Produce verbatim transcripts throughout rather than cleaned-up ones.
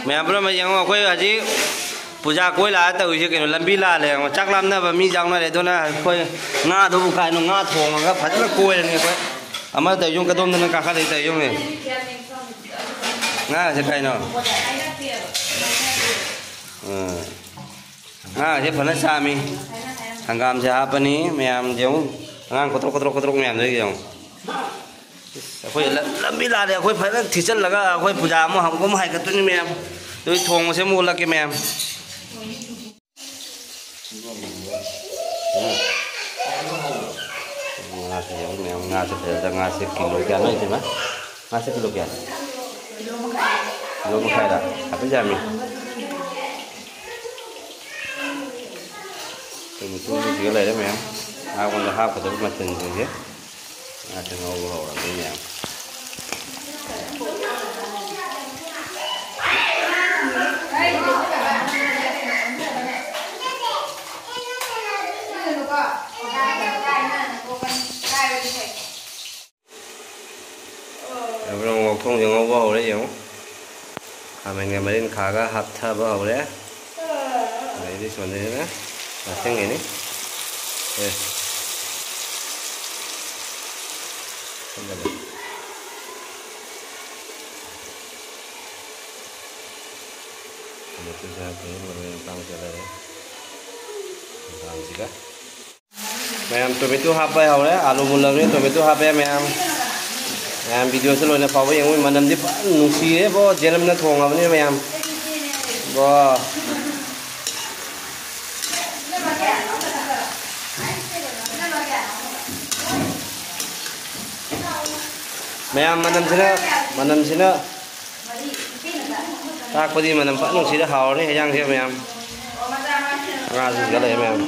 ꯃꯌꯥꯝ ꯄꯨꯝꯅꯃꯛ ꯌꯦꯡꯉꯣ, ꯑꯩꯈꯣꯏ ꯍꯧꯖꯤꯛ ꯄꯨꯖꯥ ꯀꯣꯏ ꯂꯥꯛꯑ ꯇꯧꯔꯤꯁꯦ ꯀꯩꯅꯣ, ꯂꯝꯕꯤ ꯂꯥꯜꯂꯦ ꯌꯦꯡꯉꯣ, ꯆꯥꯛ ꯂꯥꯝꯅꯕ ꯃꯤ ꯌꯥꯎꯅꯔꯦ꯫ ꯑꯗꯨꯅ ꯑꯩꯈꯣꯏ ꯉꯥꯗꯨꯕꯨ ꯀꯥꯏꯅꯣ, ꯉꯥ ꯊꯣꯡꯉꯒ ꯐꯖꯅ ꯀꯣꯏꯔꯅꯤ ꯑꯩꯈꯣꯏ꯫ ꯑꯃ ꯇꯧꯔꯤ ꯌꯦꯡꯉꯨ, ꯀꯗꯣꯝꯗꯅ ꯀꯥꯈꯠꯂꯛꯏ ꯇꯧꯔꯤ ꯌꯦꯡꯉꯨꯅꯦ꯫ ꯉꯥꯁꯦ ꯀꯩꯅꯣ? ꯑꯥ꯫ ꯉꯥꯁꯦ ꯐꯖꯅ ꯆꯥꯝꯃꯤ꯫ ꯍꯪꯒꯥꯝꯁꯦ ꯍꯥꯞꯄꯅꯤ ꯃꯌꯥꯝ ꯌꯦꯡꯉꯨ꯫ ꯑꯉꯥꯡ ꯀꯣꯇ꯭ꯔꯣꯛ ꯀꯣꯇ꯭ꯔꯣꯛ ꯀꯣꯇ꯭ꯔꯣꯛ ꯃꯌꯥꯝꯗꯣ ꯌꯦꯡꯉꯨ꯫ ꯏꯁ, ꯑꯩꯈꯣꯏ ꯂꯝ-, ꯂꯝꯕꯤ ꯂꯥꯜꯂꯦ꯫ ꯑꯩꯈꯣꯏ ꯐꯖꯅ ꯊꯤꯆꯜꯂꯒ ꯑꯩꯈꯣꯏ ꯄꯨꯖꯥ ꯑꯃꯨꯛ ꯍꯧꯕ ꯑꯃꯨꯛ ꯍꯥꯏꯒꯠꯇꯣꯏꯅꯤ ꯃꯌꯥꯝ꯫ ꯑꯗꯨꯒꯤ ꯊꯣꯡꯕꯁꯦ ꯑꯃꯨꯛ ꯎꯠꯂꯛꯀꯦ ꯃꯌꯥꯝ꯫ ꯉꯥꯁꯦ ꯌꯦꯡꯉꯨ ꯃꯌꯥꯝ, ꯉꯥꯁꯦ ꯐꯖꯗ, ꯉꯥꯁꯦ ꯀꯤꯂꯣ ꯀꯌꯥꯅꯣ ꯂꯩꯇꯦꯕ? ꯉꯥꯁꯦ ꯀꯤꯂꯣ ꯀꯌꯥ? ꯀꯤꯂꯣ ꯃꯈꯥꯏꯔ? ꯍꯥꯏꯐꯦꯠ ꯌꯥꯝꯃꯤ꯫ ꯑꯩꯈꯣꯏ ꯃꯇꯨꯡꯁꯤꯒ ꯂꯩꯔꯦ ꯃꯌꯥꯝ꯫ ꯉꯥꯒꯣꯟꯗ ꯍꯥꯞꯀꯗꯕ ꯃꯆꯜꯁꯤꯡꯁꯦ꯫ ꯉꯥꯁꯦ ꯉꯧꯕ ꯍꯧꯔꯕꯅꯤ ꯃꯌꯥꯝ꯫ ꯑꯗꯨꯒ ꯉꯧꯊꯣꯡꯁꯦ ꯉꯧꯕ ꯍꯧꯔꯦ ꯌꯦꯡꯉꯨ꯫ ꯈꯥꯃꯦꯟꯒ ꯃꯔꯤꯟ ꯈꯥꯒ ꯍꯥꯞꯊꯕ ꯍꯧꯔꯦ꯫ ꯑꯗꯩꯗꯤ ꯁꯣꯝꯗꯅ ꯉꯥꯁꯤꯡꯒꯤꯅꯤ꯫ ꯑꯦ꯫ ꯁꯣꯝꯗꯅ꯫ ꯃꯆꯨꯁꯦ ꯍꯥꯞꯄꯒ ꯃꯔꯣꯏ ꯃꯄꯥꯡ ꯆꯠꯂꯔꯦ꯫ ꯃꯄꯥꯡꯁꯤꯒ꯫ ꯃꯌꯥꯝ tomato ꯍꯥꯞꯄ ꯍꯧꯔꯦ, ꯑꯥꯂꯨ ꯃꯨꯜꯂꯕꯅꯤ, tomato ꯍꯥꯞꯄꯦ ꯃꯌꯥꯝ꯫ ꯃꯌꯥꯝ video ꯁꯦ ꯂꯣꯏꯅ ꯐꯥꯎꯕ ꯌꯦꯡꯉꯨ, ꯃꯅꯝꯗꯤ ꯐꯖꯅ ꯅꯨꯡꯁꯤꯔꯦꯕꯣ, ꯖꯦꯅꯝꯅ ꯊꯣꯡꯉꯕꯅꯤꯅ ꯃꯌꯥꯝ꯫ ꯕꯣ꯫ ꯃꯌꯥꯝ ꯃꯅꯝꯁꯤꯅ, ꯃꯅꯝꯁꯤꯅ ꯇꯥꯛꯄꯗꯤ ꯃꯅꯝ ꯐꯖꯅ ꯅꯨꯡꯁꯤꯔꯦ, ꯍꯥꯎꯔꯅꯤ ꯍꯦꯟꯖꯥꯡꯁꯦ ꯃꯌꯥꯝ꯫ ꯉꯥꯁꯨ ꯁꯤꯒꯠꯂꯛꯑꯦ ꯃꯌꯥꯝ꯫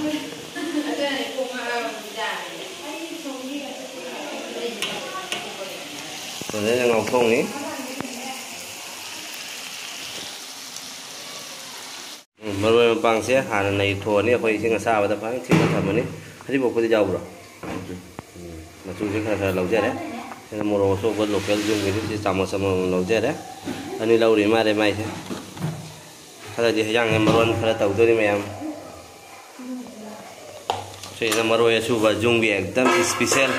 ꯑꯗꯩꯗ ꯉꯧꯊꯣꯛꯅꯤ꯫ ꯎꯝ, ꯃꯔꯣꯏ ꯃꯄꯥꯡꯁꯦ ꯍꯥꯟꯅ ꯅꯩꯊꯣꯛꯑꯅꯤ꯫ ꯑꯩꯈꯣꯏ ꯏꯁꯤꯡ ꯑꯁꯥꯕꯗ ꯐꯖꯅ ꯊꯤꯠꯂ ꯊꯝꯃꯅꯤ꯫ ꯍꯔꯤꯕꯣꯞꯄꯨꯗꯤ ꯌꯥꯎꯕ꯭ꯔꯣ? ꯎꯝ, ꯃꯆꯨꯁꯦ ꯈꯔ ꯈꯔ ꯂꯧꯖꯔꯦ꯫ ꯁꯤꯅ ꯃꯣꯔꯣꯛ ꯑꯁꯨꯕ local ꯌꯨꯝꯒꯤꯗꯤ ꯁꯤ ꯆꯥꯃꯁ ꯑꯃꯃꯝ ꯂꯧꯖꯔꯦ꯫ ꯑꯅꯤ ꯂꯧꯔꯤ ꯃꯥꯜꯂꯦ ꯃꯥꯏꯁꯦ꯫ ꯈꯔꯗꯤ ꯍꯌꯥꯡ ꯃꯔꯣꯟ ꯈꯔ ꯇꯧꯗꯣꯔꯤ ꯃꯌꯥꯝ꯫ ꯁꯤꯅ ꯃꯔꯣꯏ ꯑꯁꯨꯕ ꯌꯨꯝꯒꯤ ꯑꯦꯛꯗꯝ special꯫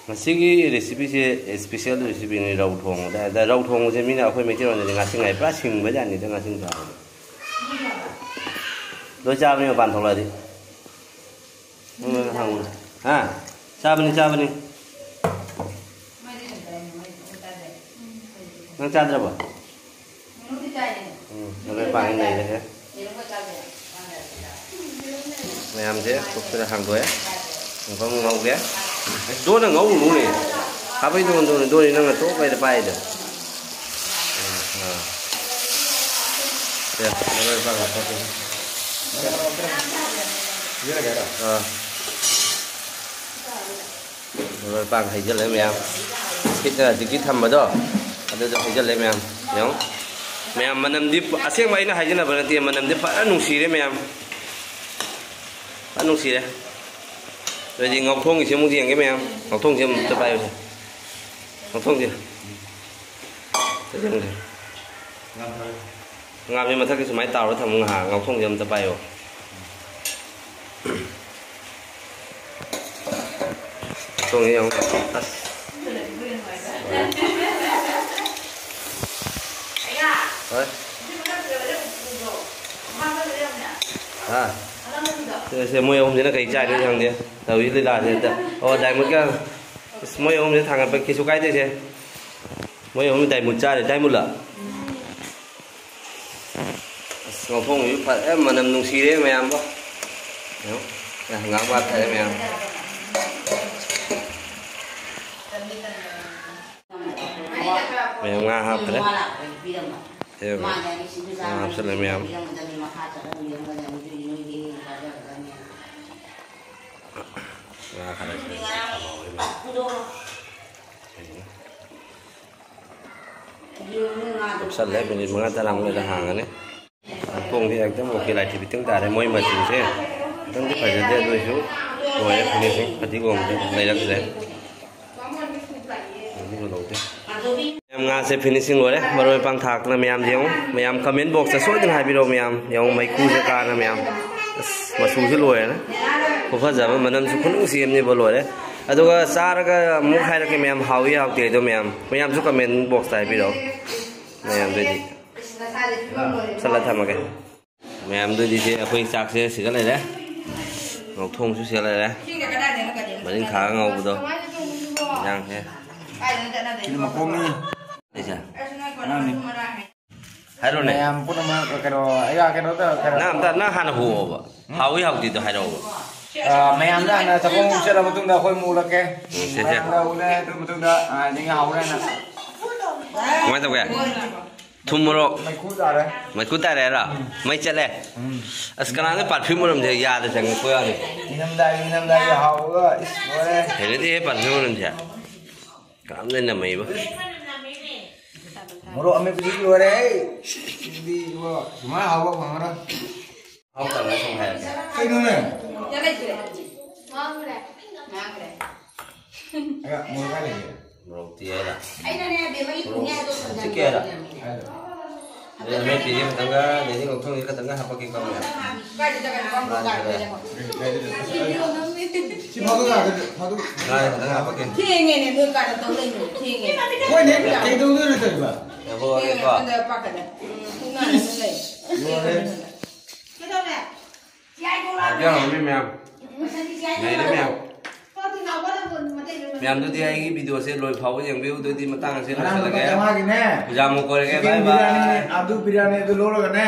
ꯉꯁꯤꯒꯤ recipeꯁꯦ special recipeꯅꯤ, ꯔꯧ ꯊꯣꯡꯕꯗ꯫ ꯑꯗ ꯔꯧ ꯊꯣꯡꯕꯁꯦ ꯃꯤꯅ ꯑꯩꯈꯣꯏ ꯃꯩꯇꯩꯂꯣꯟꯗꯗꯤ ꯉꯥꯁꯤꯡ ꯍꯥꯏ, ꯄꯨꯔꯥ ꯁꯤꯡꯕ ꯖꯥꯠꯅꯤꯗ ꯉꯥꯁꯤꯡ ꯆꯥꯕꯗ꯫ ꯂꯣꯏ ꯆꯥꯕꯅꯤ ꯃꯄꯥꯟ ꯊꯣꯛꯂꯛꯑꯗꯤ꯫ ꯎꯝ, ꯍꯪꯉꯨ꯫ ꯍꯥ? ꯆꯥꯕꯅꯤ, ꯆꯥꯕꯅꯤ꯫ ꯅꯪ ꯆꯥꯗ꯭ꯔꯕꯣ? ꯎꯝ, ꯅꯪ ꯄꯥꯡꯉꯩ ꯂꯩꯔꯦꯍꯦ꯫ ꯃꯌꯥꯝꯁꯦ ꯀꯨꯞꯇꯅ ꯍꯥꯡꯗꯣꯛꯑꯦ꯫ ꯑꯃꯨꯛꯀ ꯑꯃꯨꯛ ꯉꯧꯒꯦ꯫ ꯗꯣꯟꯅ ꯉꯧꯔꯨꯅꯨꯅꯦ꯫ ꯈꯥꯕꯩ ꯗꯣꯟ, ꯗꯣꯟ, ꯗꯣꯟꯅꯤ ꯅꯪꯅ ꯇꯣꯛ ꯂꯩꯔ ꯄꯥꯏꯗꯣ꯫ ꯑꯥ꯫ ꯁꯦ, ꯃꯔꯣꯏ ꯃꯄꯥꯡ ꯍꯥꯞꯄꯛꯀꯦ꯫ ꯑꯥ꯫ ꯃꯔꯣꯏ ꯃꯄꯥꯡ ꯍꯩꯖꯜꯂꯦ ꯃꯌꯥꯝ꯫ ꯁꯤꯠꯅ ꯍꯧꯖꯤꯛꯀꯤ ꯊꯝꯕꯗꯣ, ꯑꯗꯨꯗꯣ ꯍꯩꯖꯜꯂꯦ ꯃꯌꯥꯝ꯫ ꯌꯦꯡꯉꯣ꯫ ꯃꯌꯥꯝ, ꯃꯅꯝꯗꯤ ꯄ-, ꯑꯁꯦꯡꯕ ꯑꯩꯅ ꯍꯥꯏꯖꯟꯅꯕ ꯅꯠꯇꯦ, ꯃꯅꯝꯗꯤ ꯐꯖꯅ ꯅꯨꯡꯁꯤꯔꯦ ꯃꯌꯥꯝ꯫ ꯐꯖꯅ ꯅꯨꯡꯁꯤꯔꯦ꯫ ꯑꯗꯨꯗꯤ ꯉꯧꯊꯣꯡꯒꯤꯁꯦ ꯑꯃꯨꯛ ꯌꯦꯡꯒꯦ ꯃꯌꯥꯝ꯫ ꯉꯧꯊꯣꯡꯁꯦ ꯑꯃꯨꯛꯇ ꯄꯥꯏꯌꯨꯁꯦ꯫ ꯉꯧꯊꯣꯡꯁꯦ꯫ ꯑꯝꯇ ꯌꯦꯡꯒꯦ꯫ ꯉꯥꯁꯦ ꯃꯊꯛꯇ ꯁꯨꯃꯥꯏꯅ ꯇꯥꯎꯔ ꯊꯝꯃꯨ ꯉꯥꯏꯍꯥꯛ꯫ ꯉꯧꯊꯣꯡꯁꯦ ꯑꯝꯇ ꯄꯥꯏꯌꯣ꯫ ꯊꯣꯡꯁꯦ ꯌꯦꯡꯉꯨ꯫ ꯑꯁ꯫ ꯍꯣꯏ꯫ ꯍꯥ? ꯁꯦ, ꯁꯦ, ꯃꯣꯏ ꯑꯍꯨꯝꯁꯤꯅ ꯀꯩ ꯆꯥꯏꯅꯣ ꯈꯪꯗꯦ꯫ ꯇꯧꯔꯤ ꯂꯤꯂꯥꯁꯦ ꯍꯦꯛꯇ꯫ ꯑꯣ, ꯗꯥꯏꯃꯨꯠꯀ꯫ ꯑꯁ, ꯃꯣꯏ ꯑꯍꯨꯝꯁꯦ ꯊꯥꯡꯒꯠꯄ ꯀꯩꯁꯨ ꯀꯥꯏꯗꯦꯁꯦ꯫ ꯃꯣꯏ ꯑꯍꯨꯝ ꯗꯥꯏꯃꯨꯠ ꯆꯥꯔꯦ, ꯗꯥꯏꯃꯨꯠꯂ? ꯑꯁ, ꯉꯧꯊꯣꯡꯕꯁꯨ ꯐꯖꯅ ꯃꯅꯝ ꯅꯨꯡꯁꯤꯔꯦ ꯃꯌꯥꯝꯕꯣ꯫ ꯌꯦꯡꯉꯣ, ꯍꯪꯒꯥꯝ ꯍꯥꯞꯊꯔꯦ ꯃꯌꯥꯝ꯫ ꯃꯌꯥꯝ ꯉꯥ ꯍꯥꯞꯈ꯭ꯔꯦ꯫ ꯁꯦ, ꯉꯥ ꯍꯥꯞꯆꯜꯂꯦ ꯃꯌꯥꯝ꯫ ꯉꯥ ꯈꯔ ꯊꯝꯍꯧꯔꯦ ꯃꯌꯥꯝ꯫ ꯀꯨꯞꯁꯜꯂꯦ, ꯃꯤꯅꯤꯠ ꯃꯉꯥ ꯇꯔꯥꯃꯨꯛ ꯂꯩꯔꯒ ꯍꯥꯡꯉꯅꯤ꯫ ꯃꯈꯣꯡꯗꯤ ꯑꯦꯛꯗꯝ ꯑꯣꯀꯦ ꯂꯥꯏ ꯊꯤꯕꯤꯇꯪ ꯇꯥꯔꯦ꯫ ꯃꯣꯏ ꯃꯆꯨꯁꯦ ꯈꯤꯇꯪꯗꯤ ꯐꯖꯗꯦ, ꯑꯗꯨ ꯑꯣꯏꯁꯨ ꯂꯣꯏꯔꯦ꯫ ꯐꯤꯅꯤꯁꯤꯡ ꯐꯗꯤꯒꯣꯝꯗꯤ ꯂꯩꯔꯛꯇ꯭ꯔꯦ꯫ ꯉꯥꯁꯦ finishing ꯑꯣꯏꯔꯦ꯫ ꯃꯔꯣꯏ ꯃꯄꯥꯡ ꯊꯥꯛꯇꯅ ꯃꯌꯥꯝ ꯌꯦꯡꯉꯨ꯫ ꯃꯌꯥꯝ comment box ꯇ ꯁꯣꯏꯗꯅ ꯍꯥꯏꯕꯤꯔꯛꯑꯣ ꯃꯌꯥꯝ꯫ ꯌꯦꯡꯉꯨ ꯃꯩꯈꯨꯁꯦ ꯀꯥꯅ ꯃꯌꯥꯝ꯫ ꯑꯁ, ꯃꯆꯨꯁꯦ ꯂꯣꯏꯔꯦꯅꯦ꯫ ꯈꯨꯐꯖꯕ, ꯃꯅꯝꯁꯨ ꯈꯨꯅꯨꯡꯁꯤ ꯑꯃꯅꯦꯕ, ꯂꯣꯏꯔꯦ꯫ ꯑꯗꯨꯒ ꯆꯥꯔꯒ ꯑꯃꯨꯛ ꯍꯥꯏꯔꯛꯀꯦ ꯃꯌꯥꯝ, ꯍꯥꯎꯏ ꯍꯥꯎꯇꯦ ꯑꯗꯣ ꯃꯌꯥꯝ꯫ ꯃꯌꯥꯝꯁꯨ comment box ꯇ ꯍꯥꯏꯕꯤꯔꯛꯑꯣ꯫ ꯃꯌꯥꯝꯗꯨꯗꯤ ꯆꯠꯂ ꯊꯝꯃꯒꯦ꯫ ꯃꯌꯥꯝꯗꯨꯗꯤ ꯁꯦ ꯑꯩꯈꯣꯏ ꯆꯥꯛꯁꯦ ꯁꯤꯗ ꯂꯩꯔꯦ꯫ ꯉꯧꯊꯣꯡꯁꯨ ꯁꯤꯗ ꯂꯩꯔꯦ꯫ ꯃꯔꯤꯡꯈꯥꯒ ꯉꯧꯕꯗꯣ꯫ ꯏꯟꯖꯥꯡꯁꯦ꯫ ꯁꯤꯅ ꯃꯈꯣꯡꯅꯤ꯫ ꯑꯩꯁꯦ꯫ ꯑꯉꯥꯡꯅꯤ꯫ ꯍꯥꯏꯔꯣꯅꯦ꯫ ꯃꯌꯥꯝ ꯄꯨꯝꯅꯃꯛ ꯀꯩꯅꯣ, ꯑꯩꯒ ꯀꯩꯅꯣ ꯇꯧ-, ꯀꯩꯅꯣ ꯅꯪ ꯑꯝꯇ, ꯅꯪ ꯍꯥꯟꯅ ꯍꯣꯡꯉꯣꯕ꯫ ꯍꯥꯎꯏ ꯍꯥꯎꯇꯦꯗꯣ ꯍꯥꯏꯔꯛꯑꯣꯕ꯫ ꯑ, ꯃꯌꯥꯝꯗ ꯍꯥꯟꯅ ꯆꯥꯛꯈꯨꯝ ꯆꯠꯂ ꯃꯇꯨꯡꯗ ꯑꯩꯈꯣꯏ ꯃꯨꯛꯂꯛꯀꯦ꯫ ꯎꯝ, ꯁꯦ, ꯁꯦ꯫ ꯃꯌꯥꯝꯗ ꯎꯠꯂꯦ, ꯑꯗꯨ ꯃꯇꯨꯡꯗ, ꯑ, ꯅꯤꯡꯉ ꯍꯧꯔꯦꯅ꯫ ꯀꯃꯥꯏꯅ ꯇꯧꯒꯦ? ꯊꯨꯝ ꯃꯣꯔꯣꯛ꯫ ꯃꯩꯈꯨ ꯇꯥꯔꯦ꯫ ꯃꯩꯈꯨ ꯇꯥꯔꯦ ꯍꯥꯏꯔꯣ? ꯎꯝ꯫ ꯃꯩ ꯆꯠꯂꯦ? ꯎꯝ꯫ ꯑꯁ, ꯀꯅꯥꯅ perfume ꯃꯅꯝꯁꯦ ꯌꯥꯗ ꯆꯪꯉꯛꯄ ꯌꯥꯅꯤ? ꯏꯅꯝꯗꯥꯏ, ꯏꯅꯝꯗꯥꯏꯒꯤ ꯍꯥꯎꯕꯒ, ꯏꯁ, ꯂꯣꯏꯔꯦ꯫ ꯍꯩꯅꯗꯦꯍꯦ perfume ꯃꯅꯝꯁꯦ꯫ ꯀꯅꯥꯝꯅ ꯅꯝꯃꯛꯏꯕ? ꯃꯣꯔꯣꯛ ꯑꯃꯦꯠꯄꯗꯨꯗꯤ ꯂꯣꯏꯔꯦ, ꯍꯦ꯫ ꯁꯤꯗꯤ ꯏꯕꯣ, ꯁꯨꯃꯥꯏꯅ ꯍꯥꯎꯕ ꯐꯪꯉꯔꯣꯏ꯫ ꯍꯥꯎꯇꯕꯅ ꯁꯨꯝ ꯍꯥꯏꯔꯛꯀꯦ꯫ ꯀꯩꯅꯣꯅꯦ? ꯌꯥ ꯂꯩꯇ꯭ꯔꯦ꯫ ꯉꯥꯡꯈ꯭ꯔꯦ꯫ ꯉꯥꯡꯈ꯭ꯔꯦ꯫ ꯑꯌꯥ, ꯃꯣꯔꯣꯛ ꯀꯥꯏ ꯂꯩꯒꯦ? ꯃꯣꯔꯣꯛꯇꯤ ꯍꯥꯏꯔ꯫ ꯑꯩꯅꯅꯦ, ꯕꯦꯝꯃꯒꯤ ꯃꯣꯔꯣꯛ ꯄꯨꯅꯦ ꯑꯗꯣ ꯍꯧꯖꯤꯛꯀꯤ ꯍꯥꯏꯔ꯫ ꯍꯥꯏꯔꯣ꯫ ꯑꯗꯩ ꯑꯃꯦꯠꯄꯤꯁꯦ ꯈꯤꯇꯪꯒ, ꯑꯗꯩꯗꯤ ꯉꯧꯊꯣꯡꯁꯦ ꯈꯤꯇꯪꯒ ꯍꯥꯞꯄꯛꯀꯦ ꯀꯧꯔꯦ꯫ ꯀꯥꯏꯗ ꯆꯠꯀꯅꯤ? ꯀꯔꯝ ꯀꯥꯟ ꯀꯥꯏꯗ ꯆꯠꯀꯅꯤ? ꯁꯤ ꯐꯥꯗꯣꯛ ꯂꯥꯛꯑꯒ ꯐꯥꯗꯣꯛ꯫ ꯉꯥꯏ ꯈꯤꯇꯪ ꯍꯥꯞꯄꯛꯀꯦ꯫ ꯊꯦꯡꯉꯦꯅꯦ, ꯅꯣꯏ ꯀꯥꯏꯗ ꯇꯧ ꯂꯩꯅꯣ? ꯊꯦꯡꯉꯦ꯫ ꯍꯣꯏꯅꯦ, ꯀꯩꯗꯧꯗꯣꯏꯅꯣ ꯇꯧꯔꯤꯕ? ꯉꯥꯏꯈꯣ, ꯊꯦꯡꯉꯦ, ꯉꯥꯏꯈꯣ꯫ ꯁꯣꯝꯗ ꯄꯥꯈꯠꯂꯦ꯫ ꯎꯝ, ꯄꯨꯡ ꯀꯌꯥꯗ ꯂꯩ? ꯂꯣꯏꯔꯦ꯫ ꯀꯩꯗꯧꯔꯦ? ꯍꯥꯎꯕ ꯌꯥꯝ ꯍꯥꯎꯔꯝꯃꯤ ꯃꯌꯥꯝ꯫ ꯂꯩꯔꯦ ꯃꯌꯥꯝ꯫ ꯃꯌꯥꯝꯗꯨꯗꯤ ꯑꯩꯒꯤ video ꯁꯦ ꯂꯣꯏ ꯐꯥꯎꯕ ꯌꯦꯡꯕꯤꯌꯨ꯫ ꯑꯗꯨꯗꯤ ꯃꯇꯥꯡ ꯑꯁꯤꯗ ꯉꯔꯥꯡ ꯂꯣꯏꯁꯤꯜꯂꯒꯦ꯫ ꯂꯨꯄꯥ ꯆꯥꯝꯃꯉꯥꯒꯤꯅꯦ꯫ ꯄꯨꯖꯥ ꯃꯨꯛ ꯀꯣꯏꯔꯒꯦ꯫ Chicken ꯕꯥꯏ ꯕꯥꯏ꯫ ꯕꯤꯔꯌꯥꯅꯤ, ꯑꯗꯨ ꯕꯤꯔꯌꯥꯅꯤ ꯑꯗꯨ ꯂꯧꯔꯒꯅꯦ꯫